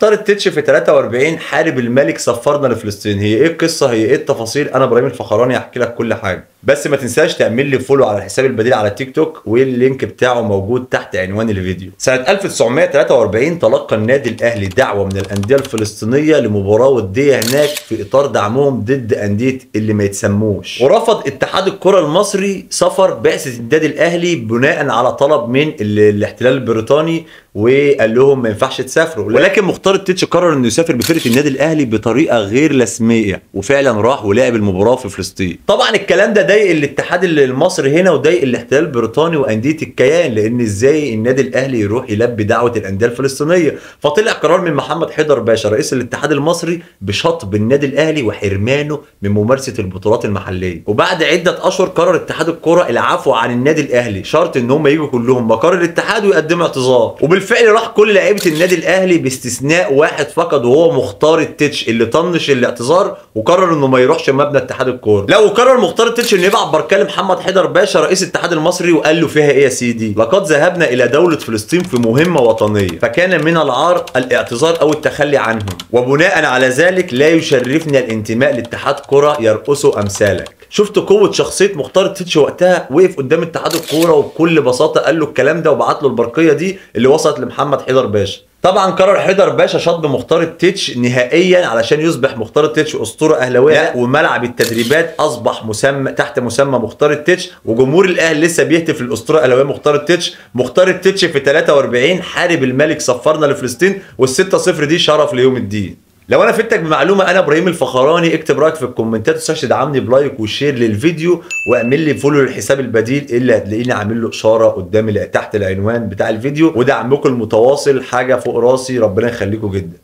مختار التتش في 43 حارب الملك سفرنا لفلسطين. هي ايه القصة؟ هي ايه التفاصيل؟ انا ابراهيم الفخراني هحكي لك كل حاجة، بس ما تنساش تعمل لي follow على الحساب البديل على تيك توك، وال link بتاعه موجود تحت عنوان الفيديو. سنة 1943 تلقى النادي الاهلي دعوه من الاندية الفلسطينية لمباراة وديه هناك في اطار دعمهم ضد اندية اللي ما يتسموش، ورفض اتحاد الكره المصري سفر بعثه النادي الاهلي بناء على طلب من الاحتلال البريطاني، وقال لهم ما ينفعش تسافروا. ولكن مختار التتش قرر انه يسافر بفرقة النادي الاهلي بطريقة غير رسمية، وفعلا راح ولعب المباراة في فلسطين. طبعا الكلام ده ضايق الاتحاد المصري هنا وضايق الاحتلال البريطاني وانديه الكيان، لان ازاي النادي الاهلي يروح يلبي دعوه الاندية الفلسطينية؟ فطلع قرار من محمد حيدر باشا رئيس الاتحاد المصري بشطب النادي الاهلي وحرمانه من ممارسة البطولات المحلية. وبعد عده اشهر قرر اتحاد الكره العفو عن النادي الاهلي، شرط ان هم يجوا كلهم مقر الاتحاد ويقدموا اعتذار. وبالفعل راح كل لعيبة النادي الاهلي باستثناء واحد فقط، وهو مختار التتش اللي طنش الاعتذار وقرر انه ما يروحش مبنى اتحاد الكورة. لا، وقرر مختار التتش انه يبعت بركة لمحمد حيدر باشا رئيس الاتحاد المصري وقال له فيها ايه يا سيدي؟ لقد ذهبنا الى دولة فلسطين في مهمة وطنية، فكان من العار الاعتذار او التخلي عنهم، وبناء على ذلك لا يشرفنا الانتماء لاتحاد كره يرقصه امثالك. شفت قوة شخصية مختار التتش وقتها؟ وقف قدام اتحاد الكورة وبكل بساطة قال له الكلام ده وبعت له البرقيه دي اللي وصلت لمحمد حيدر باشا. طبعا قرر حيدر باشا شطب مختار التتش نهائيا علشان يصبح مختار التتش اسطورة اهلاويه، وملعب التدريبات اصبح مسمى تحت مسمى مختار التتش، وجمهور الاهلي لسه بيهتف للاسطوره الاهلاوية مختار التتش. مختار التتش في 43 حارب الملك سفرنا لفلسطين، وال6-0 دي شرف ليوم الدين. لو انا فدتك بمعلومة، انا ابراهيم الفخراني، اكتب رايك في الكومنتات، ومتنساش تدعمني ب like و share للفيديو، واعمل لي follow للحساب البديل اللي هتلاقيني عامل له اشارة قدام تحت العنوان بتاع الفيديو. ودعمكم المتواصل حاجة فوق راسي، ربنا يخليكم جدا.